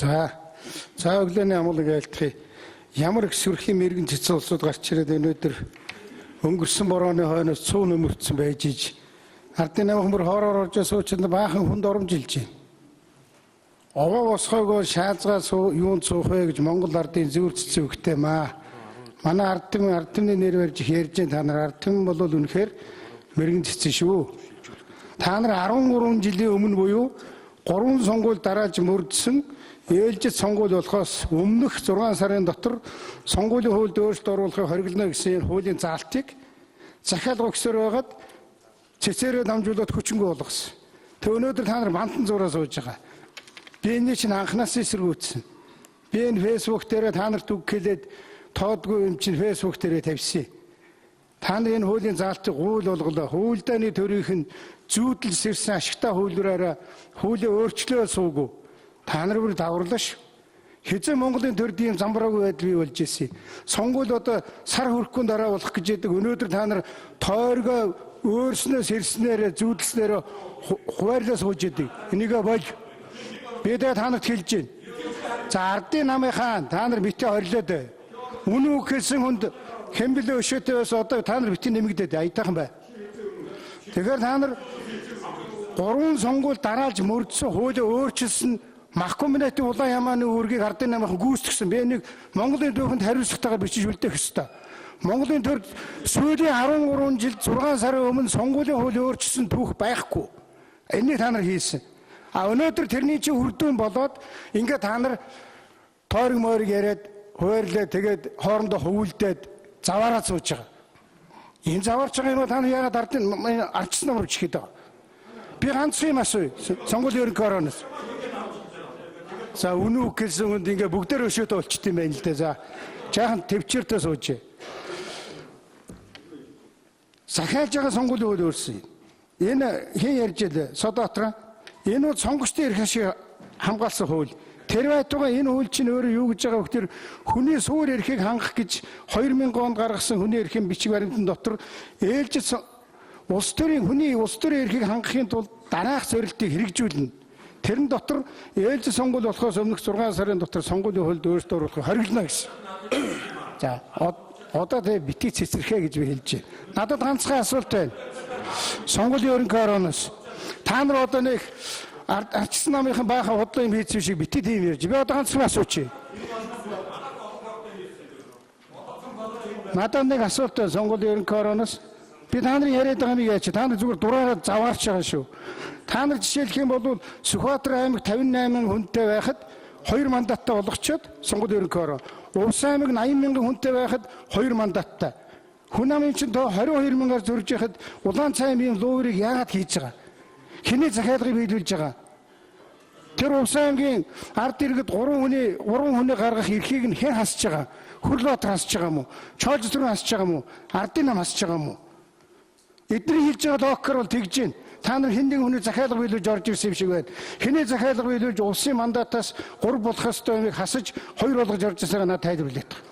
За. За, өглөөний амгалан айлтгая. Ямар их сүрхийн мэрэгэн цэцэн улсууд гарч ирээд өнөөдөр өнгөрсөн борооны хойноос цуу нөмөрцөн байж иж ардын намхан бүр хоороор орж суучинд баахан хүнд оромжилж байна. Овоо босгоогоо шаазгаа суу юун цуух вэ гэж Монгол ардын зүүр цэцэн өгтэй маа. Манай ардын нэр барьж их ярьж байна. Та нар ардын бол үнэхээр мэрэгэн цэцэн шүү. Та нар 13 жилийн өмнө буюу 3 сонгуул дарааж мөрдсөн ээлжит сонгуул болохоос өмнөх 6 сарын дотор сонгуулийн хуульд өөрчлөлт оруулахыг хориглоно гэсэн энэ хуулийн заалтыг захиалга өгсөөр байгаад цэцээрээ дамжуулаад хүчингүй болгосон. Тэг өнөөдөр та нар бантан зураа сууж байгаа. Би энэ чинь анханаас эсэргүүцсэн. Би энэ Facebook дээрээ та нарт үг хэлээд тоодгүй юм чинь Facebook дээрээ тавьсан. Та нар энэ хуулийн заалтыг гуйл болголоо. Хуульдааны төрийнх нь зүүдэл сэрсэн ашигтай хуулиараа хуулийг өөрчлөө суугүй. Та нар бүр даварлаа шүү. Хэзээ Монголын төрд ийм замбраагүй байдал бий болж ирсэн. Сонгуул одоо сар хүрэхгүй дараа болох гэж байдаг. Өнөөдөр та нар тойргоо өөрснөө сэрснээр зүүдэлснээр хуваарлаа сууж идэг. Энийгээ боль. Би тэгээ та нарт хэлж байна. За, ардын намынхаа та нар битээ хорилоод бай. Үнэн үг хэлсэн хүнд хэн блэ өшөөтэй байсан, одоо та нар битээ нэмэгдээд аятайхан бай. Тэгэхээр та нар 3 сонгуул дараалж мөрдсөн хуулийг өөрчилсөн Махкомбинатын улаан ямааны үүргийг ардын намынхан гүйцэтгсэн. Би энийг Монголын түүхэнд хариуцлагатайгаар бичиж үлдээх ёстой. Монголын төрд сүүлийн 13 жил 6 сарын өмнө сонгуулийн хууль өөрчилсөн түүх байхгүй. Энийг та нар хийсэн. А өнөөдөр тэрний чинь үр дүн болоод ингээд та нар тойрог мойрог яриад хуваарлаа, тэгээд хоорондоо хөвүүлдээд заваараа сууж байгаа. Энэ заваарч байгаа юм та нар яагаад ардын ардчсан нам руу чихээд байгаа? Би ганцхан юм асууя. Сонгуулийн ерөнхий хорооноос. За, үнэн үг хэлсэн хүнд ингээ бүгдээр өшөөтэй болчт юм байна л дээ. За, жаахан төвчээртэй сууж. Захиалж байгаа сонгуулийн хууль өөрсөн. Энэ хэн ярьж илээ? Содотроо. Энэ бол сонгогчдын эрх ашиг хамгаалсан хууль. Тэр байтугай энэ хууль чинь өөрөө юу гэж байгаа вэ гэхээр хүний суур эрхийг хангах гэж 2000 онд гаргасан хүний эрхийн бичиг баримтан дотор ээлжид улс төрийн хүний улс төрийн эрхийг хангахын тулд дараах зорилтыг хэрэгжүүлнэ. Тэрэн дотор ээлжид сонгуул болохоос өмнөх 6 сарын дотор сонгуулийн хуульд өөрчлөлт оруулахыг хориглоно гэсэн. За, одоо тэгээ битгий цэцэрхээ гэж би хэлж байна. Надад ганцхан асуулт байна. Сонгуулийн ерөнхий хорооноос та нар одоо нэг ардчсан намынхан баахан худлаа юм хийсэн шиг битгий тийм ярьж. Би одоо ганцхан асуучих. Надад нэг асуулт байна сонгуулийн ерөнхий хорооноос. Би та нарын яриад байгаа юм яаж, та нар зүгээр дураараа заваарч байгаа шүү. Та нар жишээлх юм бол Сүхбаатар аймаг 58 хүнтэй байхад 2 мандаттай болгочоод сонгуулийн ерөнхий хороо. Увс аймаг 80 мянган хүнтэй байхад 2 мандаттай. Хүн намын чинь тоо 22 мянгаар зөрж яхад улаан цайм ийм луурыг яагаад хийж байгаа? Хэний захиалгыг биелүүлж байгаа? Тэр Увс аймгийн ард иргэд 3 хүний гаргах эрхийг нь хэн хасж байгаа? Хөрлөбаатар хасж байгаа юм уу? Чоолж зүрэн хасж байгаа юм уу? Ардын нам хасж байгаа юм уу? Эдний хэлж байгаа логикоор бол тэгж байна. Та нар хэн нэгэн хүний захиалга биелүүлж орж ирсэн юм шиг байна. Хэний захиалга биелүүлж улсын мандатаас 3 болох ёстой юмыг хасаж 2 болгож орж ирсээг надад тайлбарлаад.